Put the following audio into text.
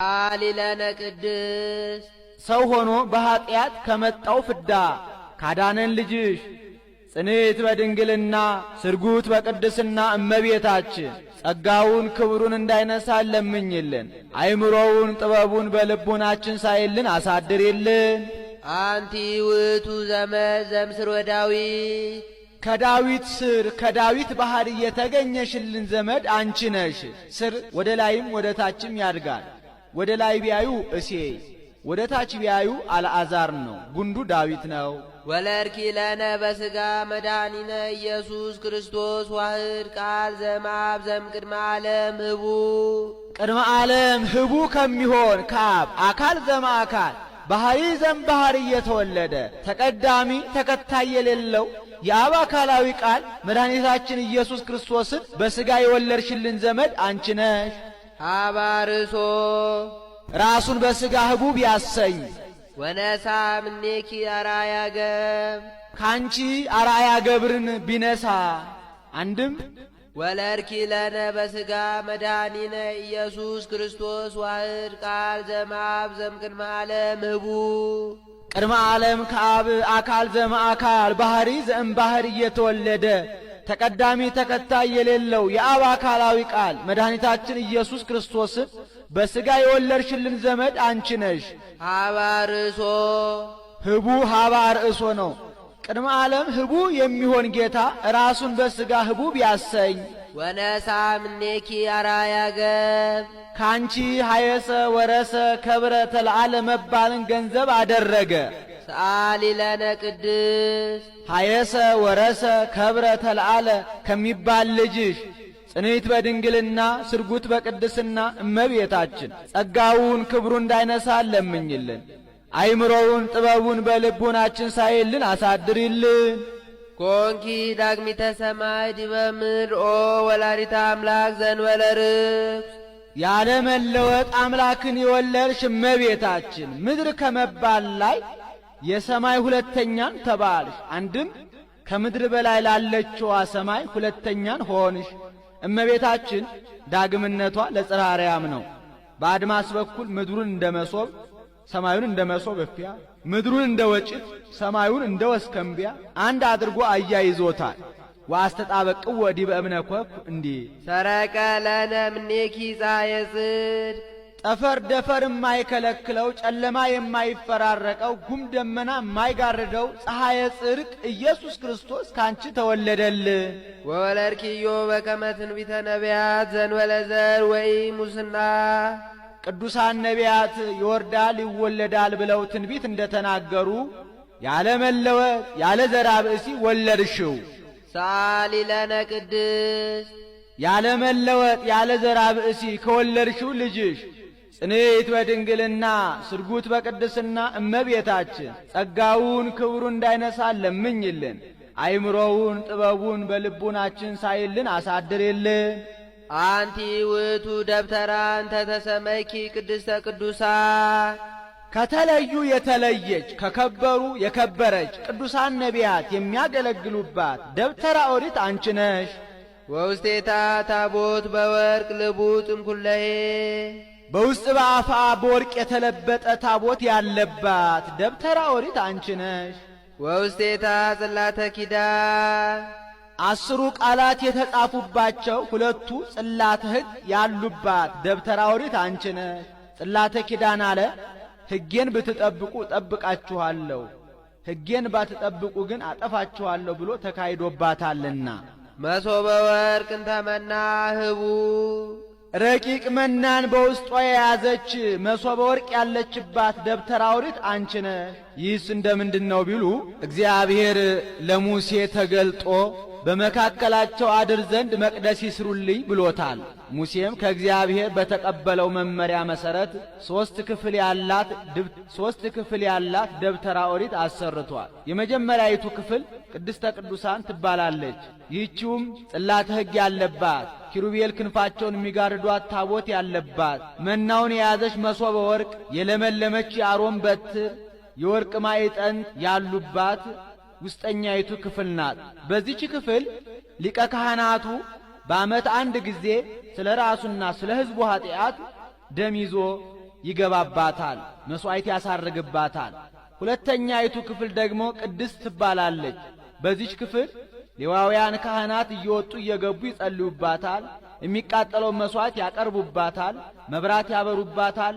ሰአሊ ለነ ቅድስት። ሰው ሆኖ በኀጢአት ከመጣው ፍዳ ካዳነን ልጅሽ ጽንዕት በድንግልና ስርጉት በቅድስና እመቤታችን ጸጋውን ክብሩን እንዳይነሳ ለምኝልን። አይምሮውን ጥበቡን በልቡናችን ሳይልን አሳድሪልን። አንቲ ውእቱ ዘመድ ዘእምስርወ ዳዊት። ከዳዊት ስር ከዳዊት ባህር የተገኘሽልን ዘመድ አንቺ ነሽ። ስር ወደ ላይም ወደ ታችም ያድጋል። ወደ ላይ ቢያዩ እሴይ፣ ወደ ታች ቢያዩ አልዓዛር ነው። ጉንዱ ዳዊት ነው። ወለድኪ ለነ በሥጋ መድኃኒነ ኢየሱስ ክርስቶስ ዋህድ ቃል ዘእምአብ ዘእምቅድመ ዓለም ኅቡእ። ቅድመ ዓለም ኅቡእ ከሚሆን ከአብ አካል ዘእምአካል ባህሪ ዘእምባህሪ እየተወለደ ተቀዳሚ ተከታይ የሌለው የአብ አካላዊ ቃል መድኃኒታችን ኢየሱስ ክርስቶስን በሥጋ የወለድሽልን ዘመድ አንቺ ነሽ። አባርሶ ራሱን በሥጋ ኅቡእ ቢያሰኝ ወነሳ እምኔኪ አርአያ ገብር ካንቺ አርአያ ገብርን ቢነሳ አንድም ወለድኪ ለነ በሥጋ መድኃኒነ ኢየሱስ ክርስቶስ ዋህድ ቃል ዘእምአብ ዘእምቅድመ ዓለም ኅቡእ። ቅድመ ዓለም ከአብ አካል ዘእምአካል ባህሪ ዘእምባህሪ እየተወለደ ተቀዳሚ ተከታይ የሌለው የአብ አካላዊ ቃል መድኃኒታችን ኢየሱስ ክርስቶስን በሥጋ የወለድሽልን ዘመድ አንቺ ነሽ። አባርሶ ኅቡእ ሀባ ርእሶ ነው። ቅድመ ዓለም ኅቡእ የሚሆን ጌታ ራሱን በሥጋ ኅቡእ ቢያሰኝ ወነሳ እምኔኪ አርአያ ገብር ካንቺ ሀየሰ ወረሰ ከብረ ተለዓለ መባልን ገንዘብ አደረገ። ሰአሊ ለነ ቅድስት። ሀየሰ ወረሰ ከብረ ተለዓለ ከሚባል ልጅሽ ጽንዕት በድንግልና ስርጉት በቅድስና እመቤታችን ጸጋውን ክብሩ እንዳይነሳ ለምኝልን። አይምሮውን ጥበቡን በልቡናችን ሳይልን አሳድሪልን። ኮንኪ ዳግሚተ ሰማይ ዲበ ምድር ኦ ወላዲተ አምላክ ዘእንበለ ርኩስ። ያለ መለወጥ አምላክን የወለድሽ እመቤታችን ምድር ከመባል ላይ የሰማይ ሁለተኛን ተባልሽ። አንድም ከምድር በላይ ላለችዋ ሰማይ ሁለተኛን ሆንሽ። እመቤታችን ዳግምነቷ ለጽርሐ አርያም ነው። በአድማስ በኩል ምድሩን እንደ መሶብ ሰማዩን እንደ መሶብ እፊያ፣ ምድሩን እንደ ወጭት ሰማዩን እንደ ወስከምቢያ አንድ አድርጎ አያይዞታል። ወአስተጣበቅዎ ዲበ እብነ ኮኩ እንዲህ ሰረቀ ለነ እምኔኪ ፀሐየ ጽድቅ። ጠፈር ደፈር የማይከለክለው ጨለማ የማይፈራረቀው ጉም ደመና የማይጋርደው ፀሐየ ጽድቅ ኢየሱስ ክርስቶስ ካንቺ ተወለደልን። ወወለድኪዮ በከመ ትንቢተ ነቢያት ዘእንበለ ዘር ወኢሙስና። ቅዱሳን ነቢያት ይወርዳል ይወለዳል ብለው ትንቢት እንደተናገሩ ያለ መለወጥ ያለ ዘራ ብእሲ ወለድሽው። ሰአሊ ለነ ቅድስት። ያለ መለወጥ ያለ ዘራ ብእሲ ከወለድሽው ልጅሽ ጽንዕት በድንግልና ስርጉት በቅድስና እመቤታችን ጸጋውን ክብሩን እንዳይነሳ ለምኝልን። አይምሮውን ጥበቡን በልቡናችን ሳይልን አሳድሪልን። አንቲ ውእቱ ደብተራ እንተ ተሰመይኪ ቅድስተ ቅዱሳን። ከተለዩ የተለየች ከከበሩ የከበረች ቅዱሳን ነቢያት የሚያገለግሉባት ደብተራ ኦሪት አንቺ ነሽ። ወውስቴታ ታቦት በወርቅ ልቡጥ እምኩለሄ። በውስጥ በአፋ በወርቅ የተለበጠ ታቦት ያለባት ደብተራ ኦሪት አንቺ ነሽ። ወውስቴታ ጽላተ ኪዳን። 10ሩ ቃላት የተጻፉባቸው 2ቱ ጽላተ ሕግ ያሉባት ደብተራ ኦሪት አንቺ ነሽ። ጽላተ ኪዳን አለ ሕጌን ብትጠብቁ እጠብቃችኋለሁ፣ ሕጌን ባትጠብቁ ግን አጠፋችኋለሁ ብሎ ተካሂዶባታልና። መሶበ ወርቅ እንተመና ኅቡእ። ረቂቅ መናን በውስጧ የያዘች መሶበ ወርቅ ያለችባት ደብተራ ኦሪት አንቺ ነሽ። ይህስ እንደምንድን ነው ቢሉ እግዚአብሔር ለሙሴ ተገልጦ በመካከላቸው አድር ዘንድ መቅደስ ይስሩልኝ ብሎታል። ሙሴም ከእግዚአብሔር በተቀበለው መመሪያ መሰረት 3 ክፍል ያላት ደብተራ ኦሪት አሰርቷል። የመጀመሪያይቱ ክፍል ቅድስተ ቅዱሳን ትባላለች። ይህችውም ጽላተ ሕግ ያለባት ኪሩቤል ክንፋቸውን የሚጋርዷት ታቦት ያለባት መናውን የያዘች መሶበ ወርቅ የለመለመች የአሮን በትር የወርቅ ማዕጠንት ያሉባት ውስጠኛይቱ ክፍል ናት። በዚህች ክፍል ሊቀ ካህናቱ በዓመት አንድ ጊዜ ስለ ራሱና ስለ ሕዝቡ ኃጢአት ደም ይዞ ይገባባታል፣ መሥዋዕት ያሳርግባታል። ሁለተኛይቱ ክፍል ደግሞ ቅድስት ትባላለች። በዚች ክፍል ሌዋውያን ካህናት እየወጡ እየገቡ ይጸልዩባታል። የሚቃጠለውን መሥዋዕት ያቀርቡባታል፣ መብራት ያበሩባታል።